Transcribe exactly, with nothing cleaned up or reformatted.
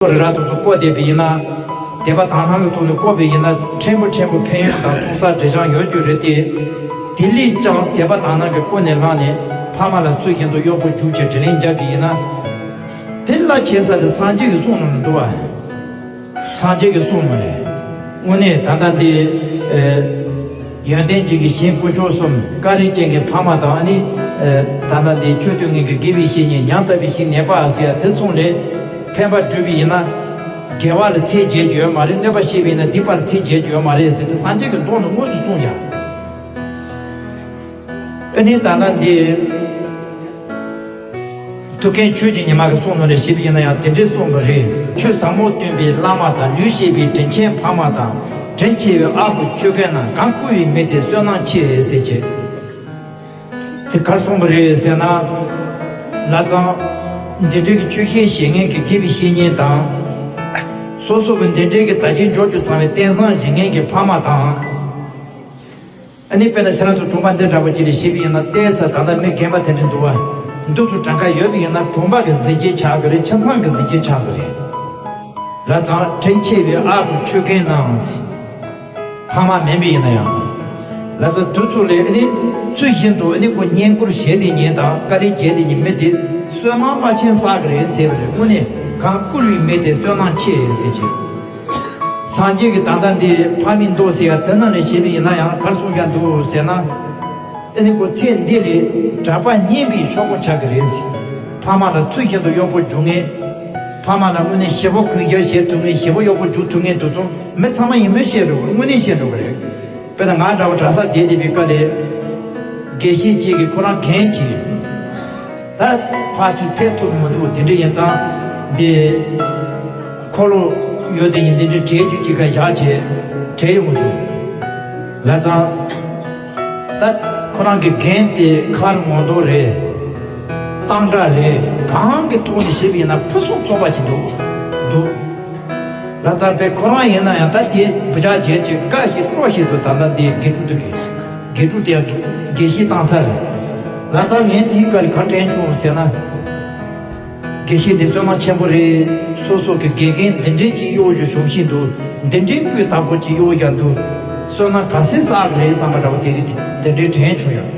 རི་རབ་དེ་ཚོ་བརྐོས་བསྡད་པ་ཡིན་ན། དད་པ་དག་སྣང་གི་ཐོག་ནས་བརྐོས་པ་ཡིན་ན་ཕྲན་བུ་ཕྲན་བུ་ཕན་ཡོན་དང་ཚོགས་བསགས་འབྲས་ཆང་ཡོད་རྒྱུ་རེད་དེ། དེ་ལས་ཀྱང་དད་པ་དག་སྣང་གིས་ཀུན་ནས་བསླངས་ནས་ཕ་མ་ལ་ཚུལ་བཞིན་དུ་གཡོག་པོ་རྒྱུགས་བྱས་དྲིན་ལན་འཇལ་གྱི་ཡིན་ན། དེ་ལ་བྱེད་ས་དེ་སངས་རྒྱས་ཀྱི་གསུང་ནང་ལ་འདུག་བ། སངས་རྒྱས་ཀྱི་གསུང་ནང་ལས། དངོས་གནས་ད་ལྟ་འདི། ཨེ། ཡོན་ཏན་ཅན་གྱི་གཞན་དཀོན་མཆོག་གསུམ། བཀའ་དྲིན་ཅན་གྱི་ཕ་མ་དང་ནི། ཨེ། ད་ལྟ་འདི་ཆོས་དོན་ངེས་ཀྱི་དགེ་བའི་བཤེས་གཉེན། ཉམས་དག་པའི་ཞིང་ནད་པ་ཟེར་ཡ་དེ་ཚོ་ལས་ཕན་པ་བསྒྲུབས་པ་ཡིན་ན། དགེ་བ་ལ་ཚད་འཇལ་རྒྱུ་ཡོད་མ་རེད། གནོད་པ་བྱས་པ་ཡིན་ན་སྡིག་པ་ལ་ཚད་འཇལ་རྒྱུ་ཡོད་མ་རེད་ཟེར་ཏེ་སངས་རྒྱས་ཀྱི་མདོ་ནས་དངོས་སུ་གསུངས་ཀྱང་། ཨ་ནི་ད་ལྟ་འདི། ཐུའུ་བཀྭན་ཆོས་ཀྱི་ཉི་མ་གི་གསུང་ནང་ནས་བཤད་པ་ཡིན་ན་ཡང་དེ་འདྲའི་གསུངས་པ་རེད། ཆོས་ཟབ་མོ་སྟོན་པའི་བླ་མ་དང་། ལུས་བཤད་པའི་དྲིན་ཆེན་ཕ་མ་དང་། དྲིན་ཆེ་བའི་ཨ་ཁུ་ཆོས་མཁན་རྣམས། གང་བཀུར་བའི་མི་དེ་བསོད་ནམས་ཆེ་ཟེར་གྱི། དེ་གར་གསུངས་པ་རེད་ཟེར་ན། ལྷ་མཚང་། འདི་འདྲའི་གི་ཆོས་བཤད་བཤད་མཁན་གྱི་དགེ་བའི་བཤེས་གཉེན་དང་། སོ་སོ་གི་འདི་འདྲའི་གི་ད་ཅི་འཇོག་རྒྱུ་ཚང་བའི་རྟེན་བཟང་བྱེད་མཁན་གྱི་ཕ་མ་དང་། ཨ་ནི་དཔེར་ན་ཁྱེད་རང་ཚོ་གྲོང་པ་འདི་འདྲ་པོ་ཅིག་ལ་བཤད་པ་ཡིན་ན་བལྟས་ཚེ་ད་ལྟ་མི་རྒན་པ་དེ་འདྲ་འདུག་བ། འདི་ཚོ་གྲངས་ཀ་ཡོད་པ་ཡིན་ན་གྲོང་པ་གི་གཟི་བརྗིད་ཆགས་ཀྱི་རེད། ཁྱིམ་ཚང་གི་གཟི་བརྗིད་ཆགས་ཀྱི་རེད། ལྷ་མཚང་། དྲིན་ཆེ་བའི་ཨ་ཁུ་ཆོས་མཁན་རྣམས། ཕ་མ་མིན་པ་ཡིན་ན་ཡང་། ལྷ་མཚང་། དེ་ཚོ་ལས་ཨ་ནི་ཚུལ་བཞིན་དུ་ཨ་ནི་ཁོ་བསྙེན་བཀུར་བྱས་ཏེ་ཉིན་དང་དཀའ་ལས་བརྒྱབ་དེ་ཉིན་མི་དེ་བསོད་ནམས་རྨ་ཆེན་བསགས་ཀྱི་རེད་ཟེར་བ་རེད། དངོས་གནས་གང་བཀུར་བའི་མི་དེ་བསོད་ནམས་ཆེ་ཟེར་གྱི། སངས་རྒྱས་ཀྱི་ད་ལྟ་འདི་ཕ་མའི་མདོ་ཟེར་ཡ་དེ་ནང་ནས་བཤད་པ་ཡིན་ན་ཡང་གར་གསུངས་ཀྱང་འདུག་ཟེར་ན། ཨ་ནི་ཁོ་ཚེ་འདི་ལས་གྲྭ་པ་རྙིང་པའི་ཤོག་གུ་ཆགས་ཀྱི་རེད་ཟེར། ཕ་མ་ལ་ཚུལ་བཞིན་དུ་གཡོག་པོ་རྒྱུག་མཁན། ཕ་མ་ལ་དངོས་གནས་ཞེ་པོ་གུས་ཞབས་བྱེད་ཐུབ་མཁན། ཞེ་པོ་གཡོག་པོ་རྒྱུག་ཐུབ་མཁན་དེ་ཚོ་མི་ཚང་མ་ཡིན་མོད་བཤད་འགྲོ་གི་རེད། དངོས་གནས་བཤད་འགྲོ་གི་རེད། དཔེར་ན་ང་འདྲ་བོ་གྲྭ་སར་བསྡད་བསྡད་པའི་སྐབས་ལ། དགེ་བཤེས་གཅིག་གིས་ཁོ་རང་འགན་གྱིས། ད་ཕར་ཚུར་ཕེབས་ཐུབ་མི་འདུག་དེ་འདྲ་ཡིན་ཙང་། འདི། འཁོར་ལོ་ཡོད་དེ་ཡིན་དེ་འདྲ་བྲིས་རྒྱུ་གཅིག་ག་བཞག་བྱས་བྲིས་ཡོང་གི་འདུག་ལྷ་མཚང་། ད་ཁོ་རང་གི་འགན་དེ་མཁར་ངོ་རྡོ་རེད། གཙང་སྦྲ་རེད། གང་གི་ཐོག་ནས་བཤད་པ་ཡིན་ན་ཕུན་སུམ་ཚོགས་པ་ཞིག་འདུག་འདུག་ལྷ་མཚང་དེ་ཁོ་རང་ཡིན་ན་ཡང་ད་དེ་བུ་ཆགས་བྱས་ཀྱི་དགའ་ཞིག་སྤྲོ་ཞིག་ཏུ་ད་ལྟ་འདི་དགེ་ཕྲུག་དེ་གི། དགེ་ཕྲུག་དེ་ཡང་དགེ་བཤེས་བཏང་ཚར་རེད། ལྷ་མཚང་། ངས་དེའི་སྐབས་ལ་ག་དྲན་བྱུང་ཟེར་ན། དགེ་བཤེས་འདི་བསོད་ནམས་ཆེན་པོ་རེད། སོ་སོ་གི་དགེ་རྒན་འདི་འདྲའི་ཅིག་གཡོག་རྒྱུ་ཞུམ་ཤིང་འདུག་འདི་འདྲའི་སྤུས་དག་པོ་ཅིག་གཡོག་རྒྱུ་འདུག་བསོད་ནམས་ག་ཚད་བསགས་རེད་བསམ་པ་འདྲ་བོ་དེ་རིགས་འདི་འདྲའི་དྲན་བྱུང་ཡོད།